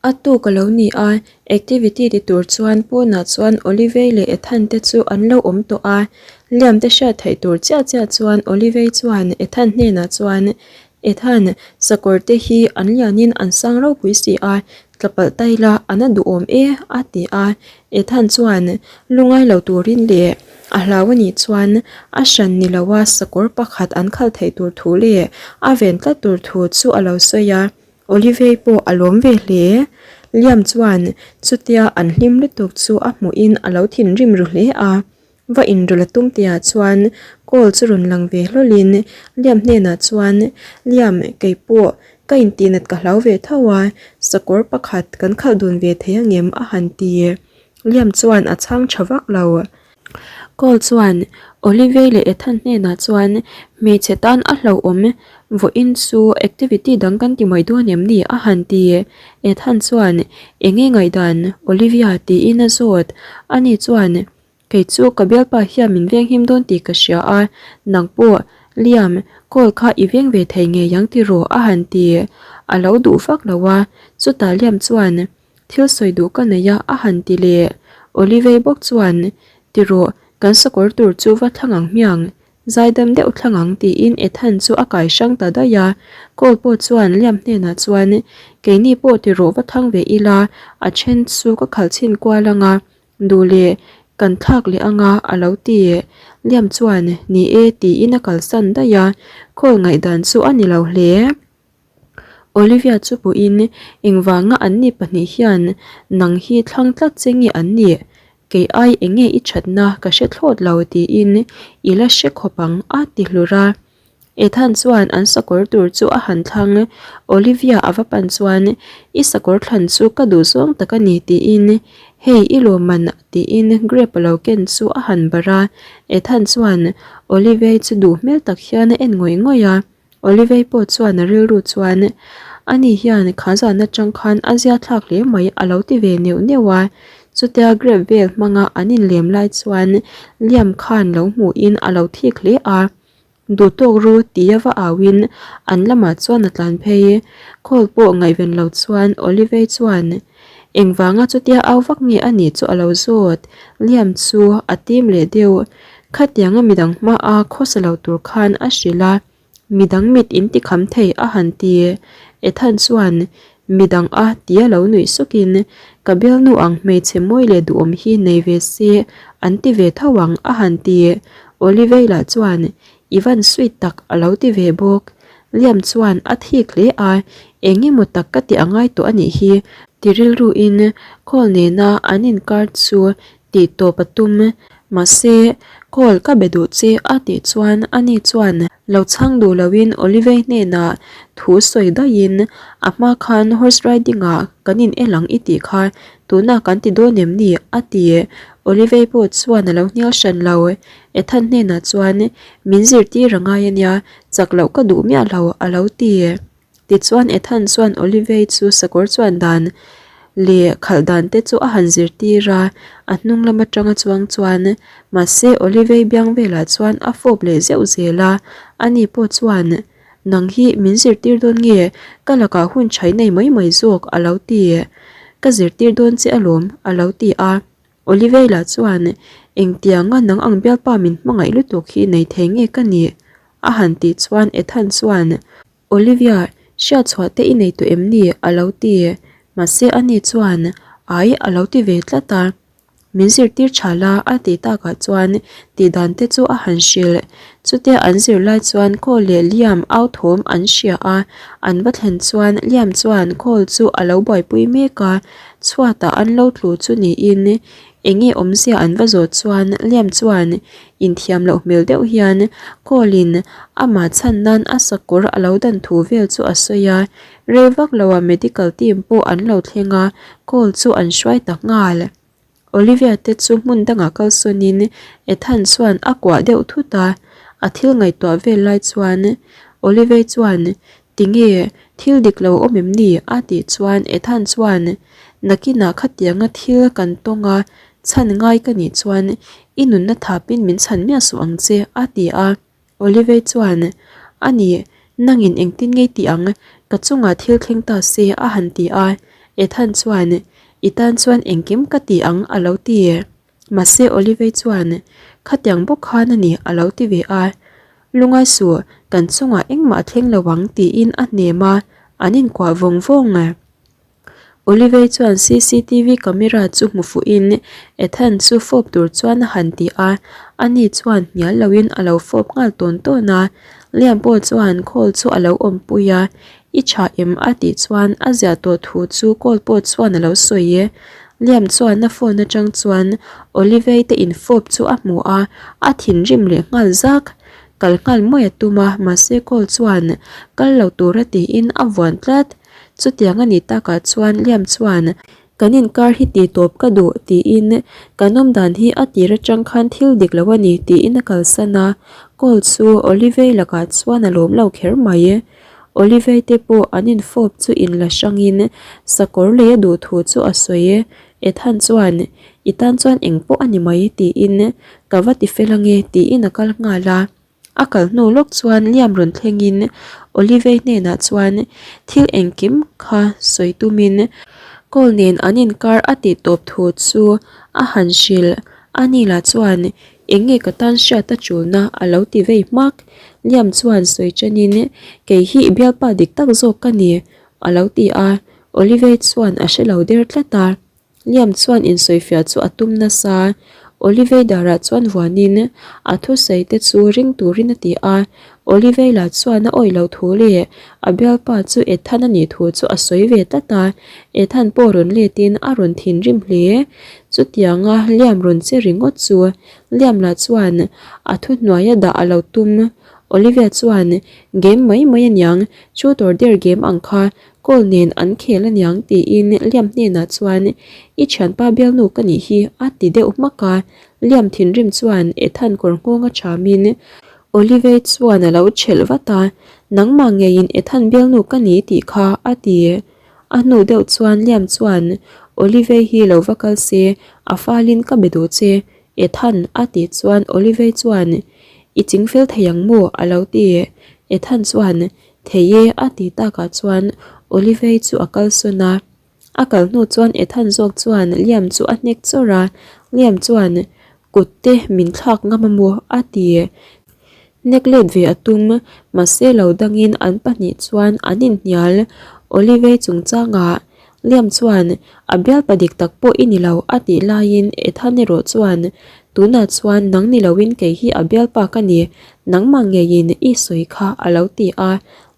A tuk a lo ni a, activity ti tur chuan pawnah chuan Olivei leh Ethan te chu an lo awm tawh a. Liam te hriat theih tur chiah chiah chuan Olivei chuan Ethan hnenah chuan, Ethan, sakawr te hi an lianin an sang ropui si a, tla palh ta ila an a duhawm e a ti a. Ethan chuan lungai lo turin leh a hlau a nih chuan a hran ni loa sakawr pakhat an khalh theih tur thu leh a ven tlat tur thu chu a lo sawi a. Olivei pawh a lawm ve hle. Liam chuan chutia an hlim lutuk chu a hmuhin a lo thinrim ru hle a. Va inrawlh a tum tihah chuan call chu rawn lang ve hlawlhin Liam hnenah chuan, Liam, kei pawh ka intihnat ka hlau ve tho a, sakawr pakhat kan khalh dun ve thei angem a han ti. Liam chuan a chhang tha vak lo. Call chuan Olivia leh Ethan hnenah chuan hmeichhe tan a hlauhawm vawiin chu activity dang kan ti mai dawn em ni a han ti. Ethan chuan eng nge ngaihdan Olivia tiin a zawt. Ani chuan kei chu ka bialpa hian min venghim dawn tih ka hria a, nang pawh Liam call kha i veng ve thei ngei ang tiraw a han ti. A lo duh vak lo a, chutah Liam chuan Thil sawi duh ka nei a, a han ti leh. Olivei bawk chuan, Ti rawh, kan sakawr tur chu va thlang ang hmiang, zaidam deuh thlang ang tiin Ethan chu a kai hrang ta daih a. Cole pawh chuan Liam hnenah chuan, Keini pawh ti rawh va thlang ve ila, a then chu ka khalh chhin kual ang a, duh leh kan thlak leh ang a, a lo ti. Liam chuan, Ni e tiin a kalsan daih a, Cole ngaihdan chu a ni lo hle. Olivia chu pawhin engvanga an ni pahnih hian nang hi thlang tlat che nge an nih? Kei ai enge i thatna ka hre thlawt lo tiin i la hre khawp ang a ti hlur a. Ethan chuan an sakawr tur chu a han thlang. Olivia a va pan chuan i sakawr thlan chu ka duh zawng tak a ni tiin hei i lawmman tiin grape a lo ken chu a han barh a. Ethan chuan Olivia chu duh hmel tak hian a en ngawih ngawih a. Olivei pawh chuan a rilru chuan, Ani hian kha zan atang khan a zia thlak hle mai a lo ti ve neuh neuh a. Chutia grape vel hmanga an inlem lai chuan Liam khan lo hmuhin a lo thik hle a. Duh tawk ru tia va auin an lamah chuan a tlan phei. Call pawh ngaihven lo chuan Olivei chuan, Engvanga chutia au vak nge a nih chu a lo zawt. Liam chu a tim leh deuh. Khatianga midang hmaa khawsa lo tur khan a hrilh a, midang mit in ti kham thei a han ti. Ethan chuan midang a tia lo nuih sukin, Ka bialnu ang hmeichhe mawi leh duhawm hi nei ve se an ti ve tho ang a han ti. Oliveira chuan I van sweet tak a lo ti ve bawk. Liam chuan a thik hle a, eng emaw tak ka ti angai tawh a nih hi ti rilruin call nena an inkar chu tih tawp a tum. Mahse, call ka be duh che a tih chuan ani chuan lo chhang duh loin Olivei hnenah thu sawi daihin a hma khan horse riding ah kan in el ang i tih kha tunah kan ti dawn em ni a ti. Olivei pawh chuan a lo hnial hran lo. Ethan hnenah chuan min zirtir a ngai a nia, chak loh ka duh miah lo a lo ti. Tichuan Ethan chuan Olivei chu sakawr chuan dan leh khalh dan te chu a han zirtir a, a hnung lam atanga chuang chuan mahse Olivei biang velah chuan a fawp leh zeuh zel a, ani pawh chuan Nang hi min zirtir dawn nge ka lakah hun chhai nei mai mai zawk a lo ti. Ka zirtir dawn che alawm a lo ti a. Oliveira chuan Engtianga nang ang bialpa min hmangaih lutuk hi nei thei nge ka nih? a han tih chuan Ethan chuan Olivia, hriatchhuah te i nei tawh em ni? a lo ti. Mahse ani chuan Ai a lo ti ve tlat a. Min zirtir tha la a tih takah chuan tihdan te chu a han hrilh. Chutia an zir lai chuan Cole leh Liam au thawm an hria a, an va thlen chuan Liam chuan Cole chu a lo buaipui mek a, chhuatah an lo tlu chu niin eng nge awmzia an va zawh chuan Liam chuan inthiam loh hmel deuh hian Cole in amah chhan nan a sakawr a lo dan thu vel chu a sawi a, rei vak loah medical team pawh an lo thleng a, Cole chu an hruai ta nghal. Olivia te chu hmun dangah kalsawnin Ethan chuan a kuah deuh thut a, a thil ngaihtuah vel lai chuan Olivia chuan Tinge thil dik lo awm em ni? a tih chuan Ethan chuan Nakinah khatianga thil kan tawng a, chhan ngai ka nih chuan i nunna thapin min chhan miah suh ang che a ti a. Olivia chuan A ni, nangin engtin ngei tih ang, ka chungah thil thleng ta se a han ti a. Ethan chuan, I tan chuan engkim ka ti ang a lo ti. Mahse Olivei chuan, Khatiang bawk khan a ni a lo ti ve a. Lungai suh, kan chungah engmah a thleng lo ang tiin a hnem a, an inkuah vawng vawng. Olivei chuan cctv camera chu hmu fuhin Ethan chu fawp tur chuan a han ti a, ani chuan hnial loin a lo fawp nghal tawn tawn a. Liam pawh chuan call chu a lo awmpui a, I tha em? a tih chuan a ziah tawh thu chu call pawh chuan a lo sawi e. Liam chuan a phone atang chuan Olivei te infawp chu a hmu a, a thinrim leh nghal zak. Kal nghal mawi a tum a, mahse call chuan kal lo tura tiin a vuan tlat. Chutiang a nih takah chuan Liam chuan, Kan inkar hi ti tawp ka duh, tiin kan awmdan hi a tir atang khan thil dik lo a ni, tiin a kalsan a. Call chu Olivei lakah chuan a lawm lo kher mai. Olivei te pawh an infawp chu inla hrangin sakawr lei a duh thu chu a sawi. Ethan chuan, I tan chuan engpawh a ni mai, tiin ka va ti fel ange, tiin a kal nghal a. A kal hnu lawk chuan Liam rawn thlengin Olivei hnenah chuan thil engkim kha sawi tumin Cole nen an inkar a tih tawp thu chu a han hrilh. Ani lah chuan eng nge ka tan hriat a tulna a lo ti vei hmak. Liam chuan sawi chanin kei hi i bialpa dik tak zawk ka ni a lo ti a, Olivei chuan a hre lo der tlat a. Liam chuan insawifiah chu a tum nasa. Olivei darah chuan vuanin a thusawi te chu ring turin a ti a. Olivei lah chuan a awih loh thu leh a bialpa chu Ethan a nih thu chu a sawi ve tlat a. Ethan pawh rawn letin a rawn thinrim hle. Chutianga Liam rawn che ringawt chu Liam lah chuan a thuhnuaia dah a lo tum. Olivia chuan, Game mai mai aniang, truth or dare game ang kha Call nen an khel aniang tiin Liam hnenah chuan I thianpa bialnu ka nih hi a ti deuh hmak a, Liam thinrim chuan Ethan kawr nghawng a thamin Olivei chuan a lo thelh vat a, Nangmah ngeiin Ethan bialnu ka ni tih kha a ti. A hnu deuh chuan Liam chuan Olivei hi lo va kal se, a falin ka be duh che Ethan a tih chuan Olivei chuan I chingfel thei ang maw a lo ti. Ethan chuan Thei e a ti takah chuan Olivei chu a kalsawn a, a kal hnu chuan Ethan zawk chuan Liam chu a hnek chawrh a, Liam chuan kut te min thlak ngam a maw a ti. Hnek let ve a tum, mahse lo dangin an pahnih chuan an inhnial. Olivei chungchangah Liam chuan a bialpa dik tak pawh i ni lo a tih laiin Ethan erawh chuan tunah chuan nang ni loin kei hi a bialpa ka ni, nangmah ngeiin i sawi kha a lo ti a.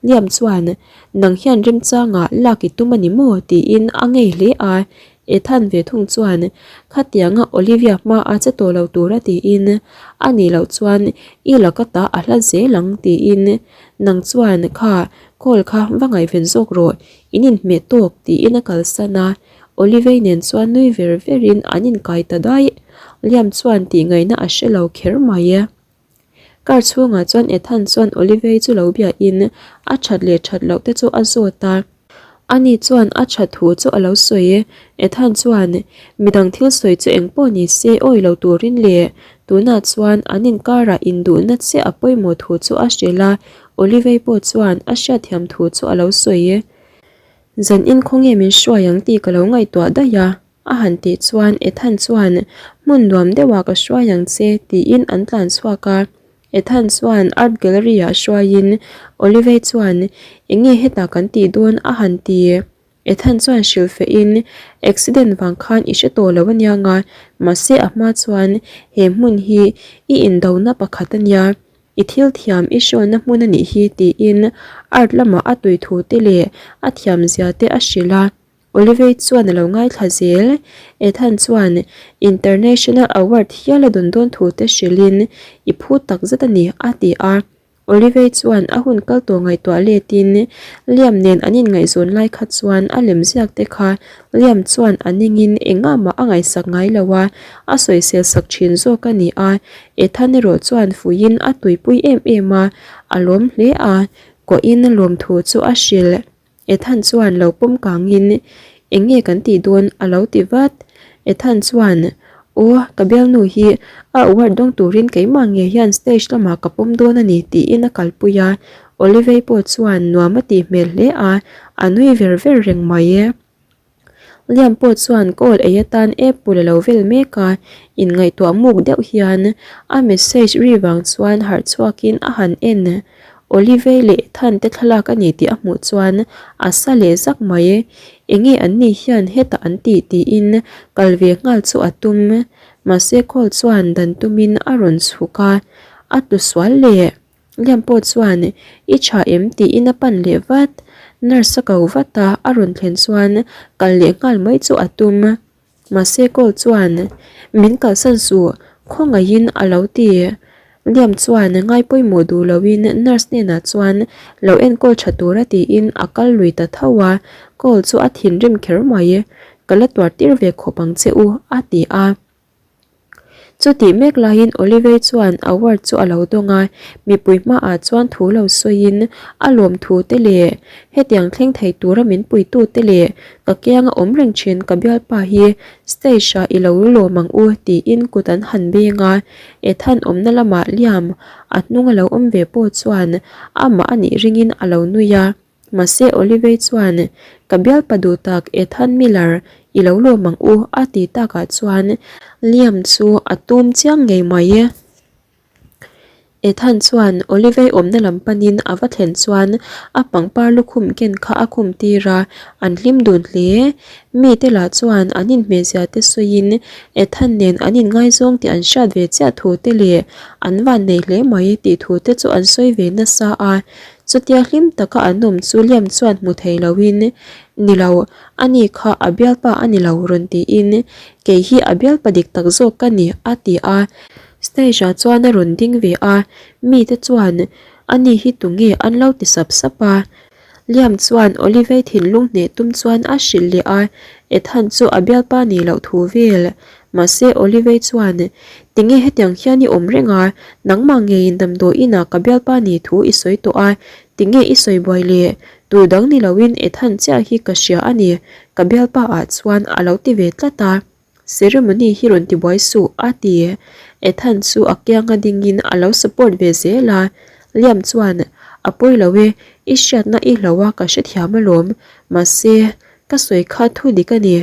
Liam chuan nang hian remchangah lak i tum a ni maw tiin a ngei hle a. Ethan ve thung chuan khatianga Olivia hma a che tawh lo tura tiin a nih loh chuan i laka ta a hla zel ang tiin nang chuan kha call kha va ngaihven zawk rawh In inhmeh tawk tiin a kalsan a, Olivei nen chuan nui ver verin an inkai ta daih. Liam chuan tihngaihna a hre lo kher mai e. Car chhungah chuan Ethan chuan Olivei chu lo biahin a that leh that loh te chu a zawt a. Ani chuan a that thu chu a lo sawi e. Ethan chuan midang thil sawi chu engpawh ni se awi lo turin leh tunah chuan an inkarah induhna chiah a pawimawh thu chu a hrilh a, Olivei pawh chuan a hriatthiam thu chu a lo sawi e. Zan in khawnge min hruai ang tih ka lo ngaihtuah daih a, a han tih chuan Ethan chuan hmun nuam deuhah ka hruai ang che tiin an tlan chhuak a. Ethan chuan art gallery ah hruaiin Olivei chuan enge hetah kan tih dawn a han ti. Ethan chuan hrilh fehin accident vang khan i hre tawh lo ania nga, mahse a hma chuan he hmun hi i indona pakhat ania. I thil thiam i hrawnna hmun a nih hi tiin art lamah a tui thu te leh a thiam zia te a hrilh a. Olivei chuan a lo ngaithla zel. Ethan chuan International Award hial a dawn dawn thu te hrilhin i phu tak zet a ni a ti a. Olivei chuan a hun kal tawh ngaihtuah letin Liam nen an inngaihzawn lai kha chuan a lemziak te kha Liam chuan a ningin engah mah a ngaihsak ngai lo a, a sawisel sak thin zawk a ni a, Ethan erawh chuan fuiin a tuipui em em a, a lawm hle a, kohin lawmthu chu a hrilh. Ethan chuan lo pawm kangin eng nge kan tih dawn a lo ti vat. Ethan chuan Aw, ka bialnu hi a award dawng turin keimah nge hian stage lamah ka pawm dawn a ni tiin a kalpui a, Olivei pawh chuan nuam a tih hmel hle a, a nui ver ver reng mai. Liam pawh chuan call ei atan apple a lo vel mek a, inngaihtuah muk deuh hian a message ri vang chuan harh chhuakin a han en. Olivei leh Ethan te thlalak a ni tih a hmuh chuan a sa leh zak mai. Enge an ni hian hetah an tih tiin kal ve nghal chu a tum. Mahse call chuan dan tumin a rawn chhuk a, a tlu sual leh. Liam pawh chuan, I tha em? tiin a pan leh vat. Nurse a ko vat a, a rawn thlen chuan kal leh nghal mai chu a tum. Mahse Cole chuan, Min kalsan suh, khawngaihin a lo ti. Liam chuan ngai pawimawh duh loin nurse hnenah chuan lo enkawl tha tura tiin a kal lui ta tho a, Cole chu a thinrim kher mai. Ka la tuar tir ve khawp ang che u, a ti a. Chutih mek laiin Olivei chuan award chu a lo dawng a, mipui hmaah chuan thu lo sawiin a lawmthu te leh hetiang thleng thei tura min puitu te leh ka kianga awm reng thin ka bialpa hi stage ah i lo lawm ang u tiin kut an han beng a, Ethan awmna lamah Liam a hnung a lo awm ve pawh chuan amah a nih ringin a lo nui a. Mahse Olivei chuan, Ka bialpa duh tak Ethan Miller, i lo lawm ang u, a ti takah chuan Liam chu a tum chiang ngei mai. Ethan chuan Olivei awmna lam panin a va thlen chuan a pangpar lukhum ken kha a khum tir a, an hlim dun hle. Mite lah chuan an inhmehzia te sawiin Ethan nen an inngaizawng tih an hriat ve chiah thu te leh an vannei hle mai tih thu te chu an sawi ve nasa a. Chutia hlim taka an awm chu Liam chuan hmu thei loin, Ni lo, ani kha a bialpa a ni lo rawn tiin, Kei hi a bialpa dik tak zawk ka ni, a ti a. Stage ah chuan a rawn ding ve a, mite chuan, Ani hi tunge an lo ti sap sap a. Liam chuan Olivei thinlung hneh tum chuan a hrilh leh a, Ethan chu a bialpa nih loh thu vel. Mahse Olivei chuan, Tinge hetiang hian i awm reng a, nangmah ngeiin damdawi inah ka bialpa nih thu i sawi tawh a, tinge i sawi buai le? Tu dang ni loin Ethan chiah hi ka hria a ni, ka bialpa ah chuan a lo ti ve tlat a. Ceremony hi rawn ti buai suh, a ti. Ethan chu a kianga dingin a lo support ve zel a. Liam chuan, A pawi lo e, i hriatna i hlo a ka hrethiam alawm, mahse, Ka sawi kha thu dik a ni,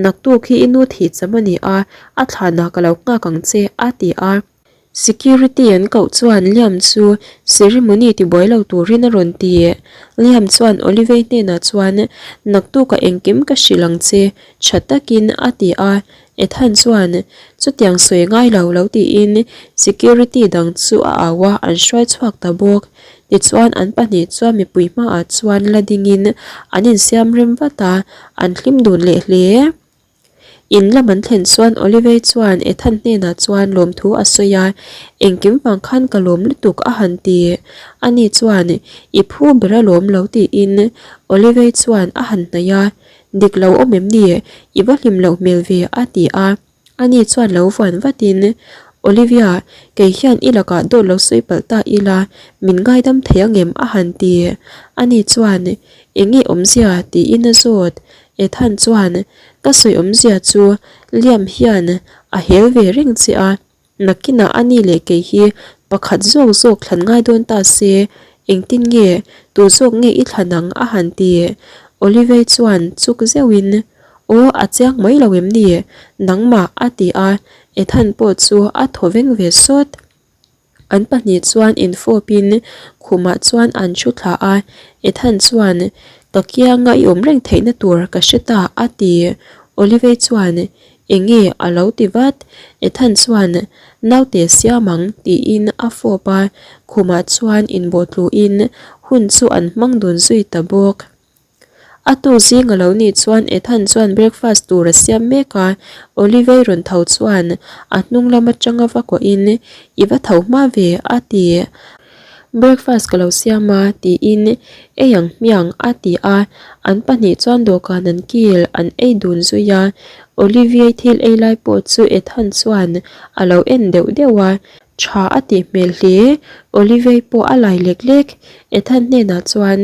naktuk hi i nu thih cham a ni a, a thlanah ka lo nghak ang che, a ti a. Security an koh chuan Liam chu ceremony tibuai lo turin a rawn ti. Liam chuan Olivei hnenah chuan, Naktukah engkim ka hrilh ang che, tha takin, a ti a. Ethan chuan, Chutiang sawi ngai lo lo tiin security dang chu a au a, an hruai chhuak ta bawk. Tichuan an pahnih chuan mipui hmaah chuan la dingin an insiam rem vat a, an hlim dun leh hle. In lam an thlen chuan Olivei chuan Ethan hnenah chuan lawmthu a sawi a, Engkim vang khan ka lawm lutuk a han ti. Ani chuan, I phu ber a lawm lo tiin Olivei chuan a han hnaih a, Dik lo awm em ni? I va hlim loh hmel ve a ti a. Ani chuan lo vuan vatin, Olivia, kei hian i lakah dawt lo sawi palh ta ila, min ngaidam thei ang em? a han ti. Ani chuan, Eng nge awmzia? tiin a zawt. Ethan chuan, Ka sawi awmzia chu Liam hian a hel ve reng che a, Nakinah a ni leh kei hi pakhat zawk zawk thlan ngai dawn ta se, engtin nge, tu zawk nge i thlan ang a han ti. Olivei chuan chuk zeuhin, Aw, a chiang mai lo em ni? Nangmah a ti a, Ethan pawh chu a thaw veng ve sawt. An pahnih chuan infawpin khumah chuan an thu thla a, Ethan chuan, Ka kianga i awm reng theihna tur ka hre ta a ti. Olivei chuan, Enge a lo ti vat? Ethan chuan, Naute siam ang tiin a fawp a, khumah chuan inbawhtluin hun chu an hmang dun zui ta bawk. A tu zing a lo nih chuan Ethan chuan breakfast tur a siam mek a, Olivei rawn tho chuan a hnung lam atanga va kuahin, I va tho hma ve a ti. Breakfast ka lo siam a tiin ei ang hmiang a ti a, an pahnih chuan dawhkan an kil an ei dun zui a, Olivier thil ei lai pawh chu Ethan chuan a lo en deuh deuh a, tha a tih hmel hle, Olivier pawh a lai lek lek, Ethan hnenah chuan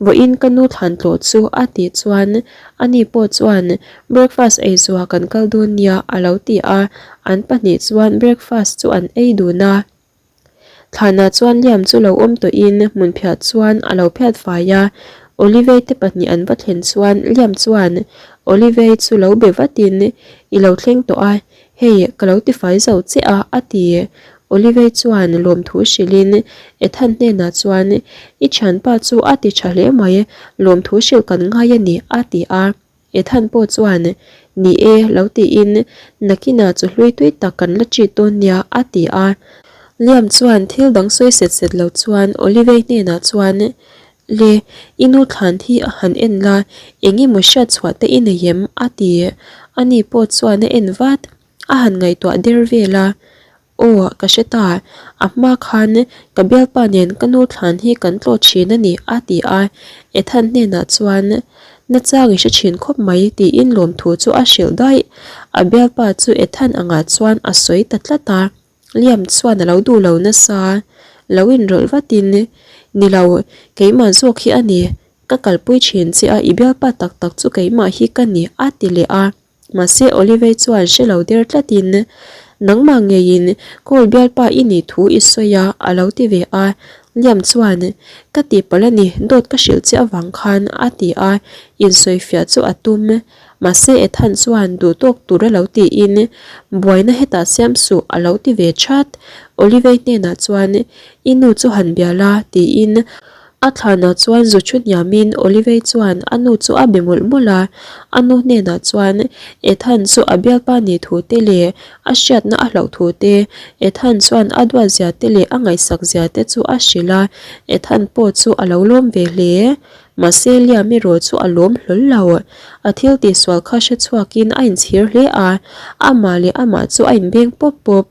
vawiin ka nu thlan tlawh chu a tih chuan ani pawh chuan breakfast ei zuah kan kal dawn nia a lo ti a, an pahnih chuan breakfast chu an ei dun a. Thlanah chuan Liam chu lo awm tawhin hmunphiah chuan a lo phiat fai a. Olivei te pahnih an va thlen chuan Liam chuan Olivei chu lo be vatin I lo thleng tawh a, hei ka lo tifai zo che a a ti. Olivei chuan lawmthu hrilhin Ethan hnenah chuan I thianpa chu a ti tha hle mai, lawmthu hrilh kan ngai a ni a ti a. Ethan pawh chuan, Ni e, lo tiin nakinah chu hlui tui tak kan la ṭit dawn nia, a ti a. Liam chuan thil dang sawi set set lo chuan Olivei hnenah chuan, Le, i nu thlan hi a han en la, eng emaw hriat chhuah te i nei em? a ti. Ani pawh chuan a en vat, a han ngaihtuah der vel a. Aw, ka hre ta. A hma khan ka bialpa nen ka nu thlan hi kan tlawh thin a ni, a ti a. Ethan hnenah chuan, Nachang i hre thin khawp mai, tiin lawmthu chu a hrilh daih. A bialpa chu Ethan angah chuan a sawi ta tlat a. Liam chuan a lo duh lo nasa. Lo inrawlh vatin, Ni lo, keimah zawk hi a ni. Ka kalpui thin che a, i bialpa tak tak chu keimah hi ka ni, a ti leh a. Mahse Olivei chuan hre lo der tlatin, Nangmah ngeiin kawl bialpa i nih thu i sawi a, a lo ti ve a. Liam chuan, Ka tihpalh a ni, dawt ka hrilh che avang khan, a ti a, insawifiah chu a tum. Mahse Ethan chuan duh tawk tur a lo tiin, Buaina hetah siam suh, a lo ti ve chat. Olivei hnenah chuan, I nu chu han bia la, tiin A thlanah chuan zu thu hniamin Olivei chuan a nu chu a be mawlh mawlh a, a nu hnenah chuan Ethan chu a bialpa nih thu te leh a hriatna a hlauh thu te, Ethan chuan a duat zia te leh a ngaihsak zia te chu a hrilh a, Ethan pawh chu a lo lawm ve hle. Mahse Liam erawh chu a lawm hlawl lo. A thil tihsual kha hre chhuakin a inchhir hle a, amah leh amah chu a inbeng pawp pawp.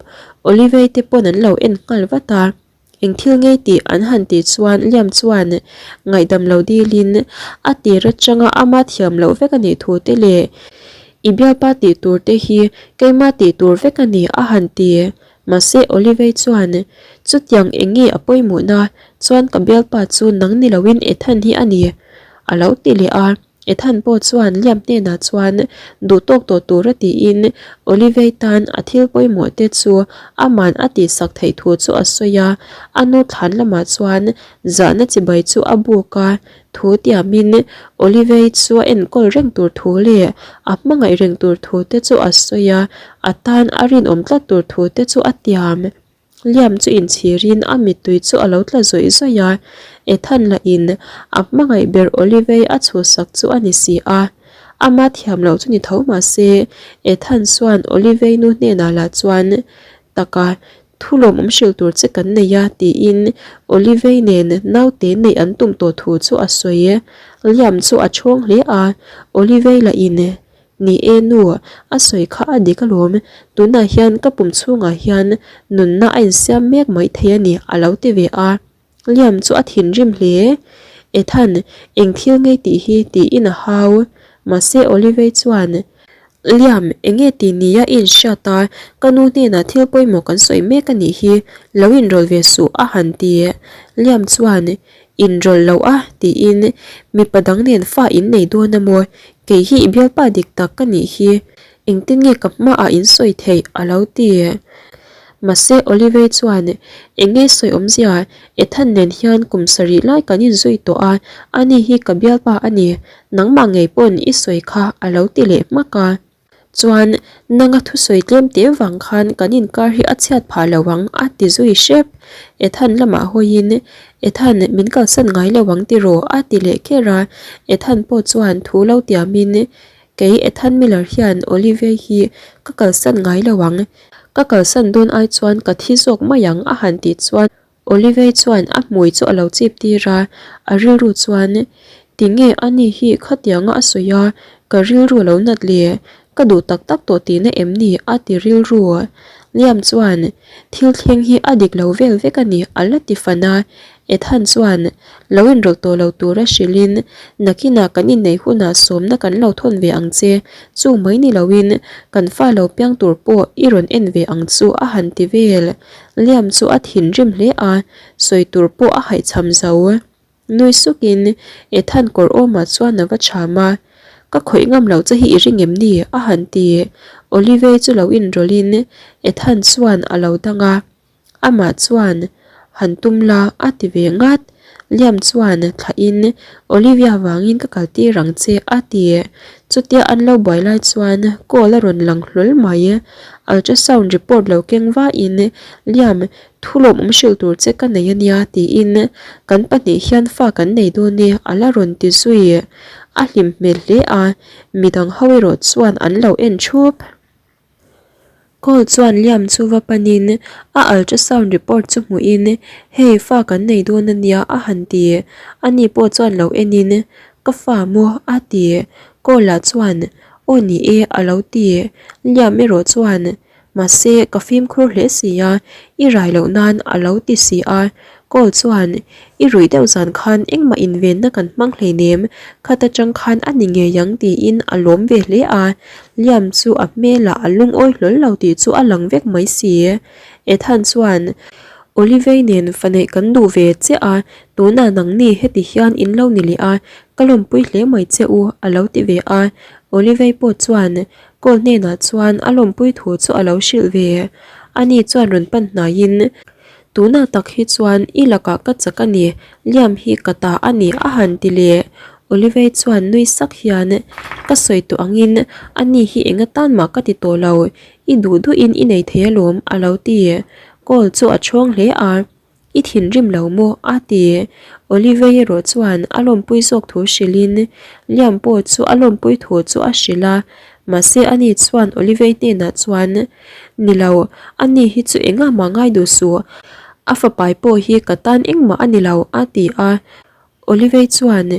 Olivei te pawn an lo en nghal vat a. Eng thil ngei tih an han tih chuan Liam chuan ngaihdam lo dilin a tir atanga ama thiam loh vek a nih thu te leh i bialpa tih tur te hi keima tih tur vek a ni a han ti. Mahse Olivei chuan chutiang eng nge a pawimawhna chuan ka bialpa chu nang ni loin Ethan hi a ni a lo ti leh a. Ethan pawh chuan Liam hnenah chuan duh tawk tawh tura tiin Olivei tan a thil pawimawh te chu aman a tihsak theih thu chu a sawi a, a nu thlan lamah chuan zahna chibai chu a buk a, thu tiamin Olivei chu a enkawl reng tur thu leh a hmangaih reng tur thu te chu a sawi a, a tan a rinawm tlat tur thu te chu a tiam. Liam chu inchhirin a mittui chu a lo tla zawih zawih a, Ethan lahin a hmangaih ber Olivei a chhuhsak chu a ni si a. Ama thiam loh chu ni tho mah se, Ethan chuan Olivei nu hnenah lah chuan, Taka, thu lawmawm hrilh tur che kan nei a, tiin Olivei nen naute neih an tum tawh thu chu a sawi. Liam chu a chhawng hle a, Olivei lahin Ni e nu, a sawi kha a dik alawm, tunah hian ka pum chhungah hian nunna a insiam mek mai thei a ni a lo ti ve a. Liam chu a thinrim hle. Ethan, eng thil ngei tih hi tiin a hau. Mahse Olivei chuan, Liam, eng nge tih nia i inhriat a, ka nu hnenah thil pawimawh kan sawi mek a nih hi, lo inrawlh ve suh a han ti. Liam chuan, Inrawlh loh a tiin mipa dang nen fa in nei dawn a maw? Kei hi i bialpa dik tak ka nih hi, engtin nge ka hmaah in sawi theih a lo ti. Mahse Olivei chuan eng nge sawi awmzia, Ethan nen hian kum sarih lai kan inzui tawh a, ani hi ka bialpa a ni, nangmah ngei pawn i sawi kha a lo ti leh hmak a. Chuan, nanga thusawi tlem te vang khan kan inkar hi a chhiat phah lo ang a ti zui hrep. Ethan lamah hawiin, Ethan, min kalsan ngai lo ang tiraw? a ti leh kher a. Ethan pawh chuan thu lo tiamin, Kei Ethan Miller hian Olivia hi ka kalsan ngai lo ang. Ka kalsan dawn ai chuan ka thi zawk mai ang a han tih chuan Olivei chuan a hmui chu a lo chip tir a, a rilru chuan, Tinge ani hi khatianga a sawi a, ka rilru a lo nat le, ka duh tak tak tawh tihna em ni? a ti rilru. Liam chuan, Thil thleng hi a dik lo vel vek a ni, a la ti fan a. Ethan chuan, Lo inrawlh tawh lo tura hrilhin, nakinah kan inneih hunah sawmna kan lo thawn ve ang che, chu mai ni loin kan fa lo piang tur pawh i rawn en ve ang chu a han ti vel. Liam chu a thinrim hle a, sawi tur pawh a haihchham zo. Nui sukin Ethan kawr awmah chuan a va chham a, Ka khawih ngam loh che hi i ring em ni? a han ti. Olivei chu lo inrawlhin Ethan chuan a lo dang a, amah chuan, Han tum la, a ti ve ngat. Liam chuan thlahin, Olivia vangin ka kal tir ang che a ti. Chutia an lo buai lai chuan call a rawn lang hlawl mai. Ultrasound report lo keng vain Liam thu lawmawm hrilh tur che ka nei a nia tiin kan pahnih hian fa kan nei dawn e a la rawn ti zui. A hlim hmel hle a, midang ho erawh chuan an lo en thup. Call chuan Liam chu va panin a ultrasound report chu hmuhin hei fa kan nei dawn a nia a han ti. Ani pawh chuan lo enin ka fa maw a ti. Call lah chuan aw ni e a lo ti. Liam erawh chuan Mahse, ka fimkhur hle si a, i rai loh nan a lo ti si a. Call chuan, I ruih deuh zan khan engmah invenna kan hmang hleinem, khat atang khan a ni ngei ang tiin a lawm ve hle a. Liam chu a hmelah a lungawi hlawl lo tih chu a lang vek mai si. Ethan chuan, Olivei nen fa neih kan duh ve che a, tunah nangni heti hian in lo ni leh a, ka lawmpui hle mai che u a lo ti ve a. Olivei pawh chuan, Kawl hnenah chuan a lawmpui thu chu a lo hrilh ve. Ani chuan rawn pan hnaiin, Tunah tak hi chuan i lakah ka chak a ni, Liam hi ka ta a ni a han ti leh. Olivei chuan nui sak hian, Ka sawi tawh angin ani hi eng atan mah ka ti tawh lo, i duh duhin i nei thei alawm a lo ti. Kawl chu a chhawng hle a. I thinrim lo maw? a ti. Olivia erawh chuan a lawmpui zawk thu hrilhin Liam pawh chu a lawmpui thu chu a hrilh a, mahse ani chuan Olivia hnenah chuan, Ni lo, ani hi chu engah mah ngai duh suh, a fapai pawh hi ka tan engmah a ni lo, a ti a. Olivia chuan,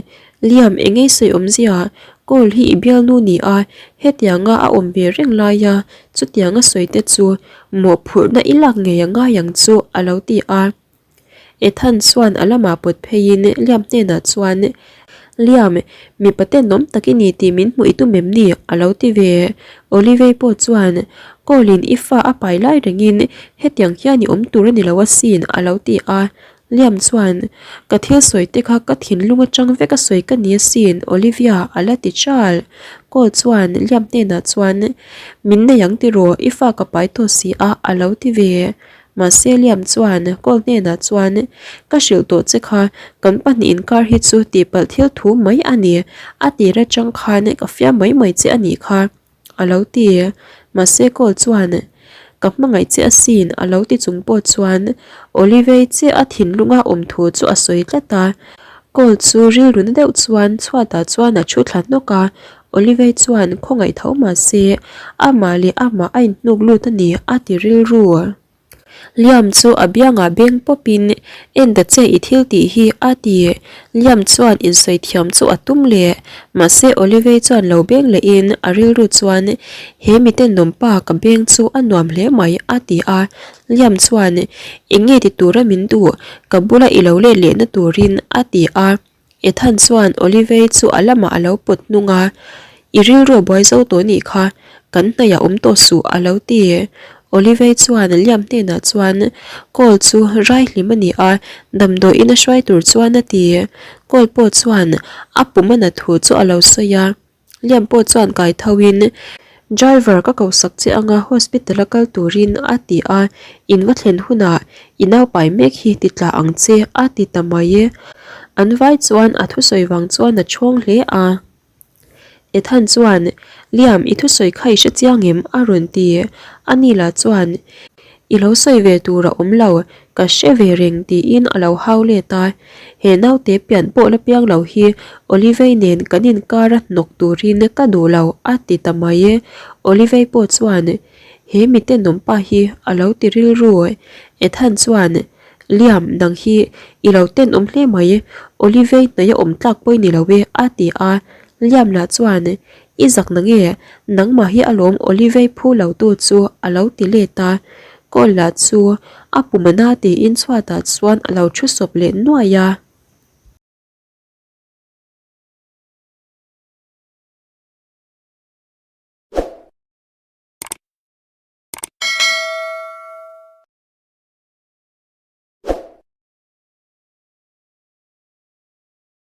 Liam engei sawi awmzia, Cole hi i bialnu ni a, hetianga a awm ve reng laia chutianga sawi te chu mawhphurhna i lak ngei a ngai ang chu a lo ti a. Ethan chuan a lamah pawt pheiin Liam hnenah chuan, Liam, mipa tenawm tak i ni tih min hmuh i tum em ni? a lo ti ve. Olivia pawh chuan, Cole in i fa a pai lai rengin hetiang hian i awm tur a ni lo asin a lo ti a. Liam chuan, Ka thil sawi te kha ka thinlung atang vek a sawi ka ni asin, Olivia, a la ti chal. Cole chuan Liam hnenah chuan, Min nei ang tiraw, i fa ka pai tawh si a, a lo ti ve. Mahse Liam chuan Cole hnenah chuan, Ka hrilh tawh che kha, kan pahnih inkar hi chu tihpalh thil thu mai a ni, a tir atang khan ka fiam mai mai che a nih kha. A lo ti. Mahse Cole chuan, Ka hmangaih che asin a lo ti chung pawh chuan Olivei che a thinlunga awm thu chu a sawi tlat a. Cole chu rilru na deuh chuan chhuatah chuan a thu thla hnawk a. Olivei chuan khawngaih tho mahse amah leh amah a inhnuk lut a ni a ti rilru. Liam chu a biangah beng pawpin, En ta che i thil tih hi, a ti. Liam chuan insawi thiam chu a tum leh. Mahse Olivei chuan lo beng lehin a rilru chuan, He miten nawmpa ka beng chu a nuam hle mai, a ti a. Liam chuan, Eng nge ti tura min duh, ka bula i lo let lehna turin, a ti a. Ethan chuan Olivei chu a lamah a lo pawt hnung a, I rilru a buai zo tawh nih kha, kan hnaih a awm tawh suh a lo ti. Olivei chuan Liam hnenah chuan Cole chu rai hlim a ni a, damdawiin a hruai tur chuan a ti. Cole pawh chuan a pum a na thu chu a lo sawi a. Liam pawh chuan kai tho in driver ka ko sak che anga hospital a kal turin a ti a, in va thlen hunah i naupai mek hi ti tla ang che a ti ta mai. An vai chuan a thusawi vang chuan a chhawng hle a. Ethan chuan Liam i thusawi kha i hre chiang em? a rawn ti. Anila chuan I lo sawi ve tur a awm lo, ka hre ve reng tiin a lo hau let a. He naute pian pawh la piang lo hi Olivei nen kan inkar a hnawk turin ka duh lo a ti ta mai. Olivei pawh chuan he mite nawmpa hi a lo ti rilru. Ethan chuan Liam nang hi i lo tenawm hle mai, Olivei hnaih a awm tlak pawh i ni lo e a ti a. Liam lah chuan I zak na nge? Nangmah hi alawm Olivei phu lo tu chu a lo ti let a, Call lah chu a pum a na tiin chhuatah chuan a lo thu sawp leh nuai a.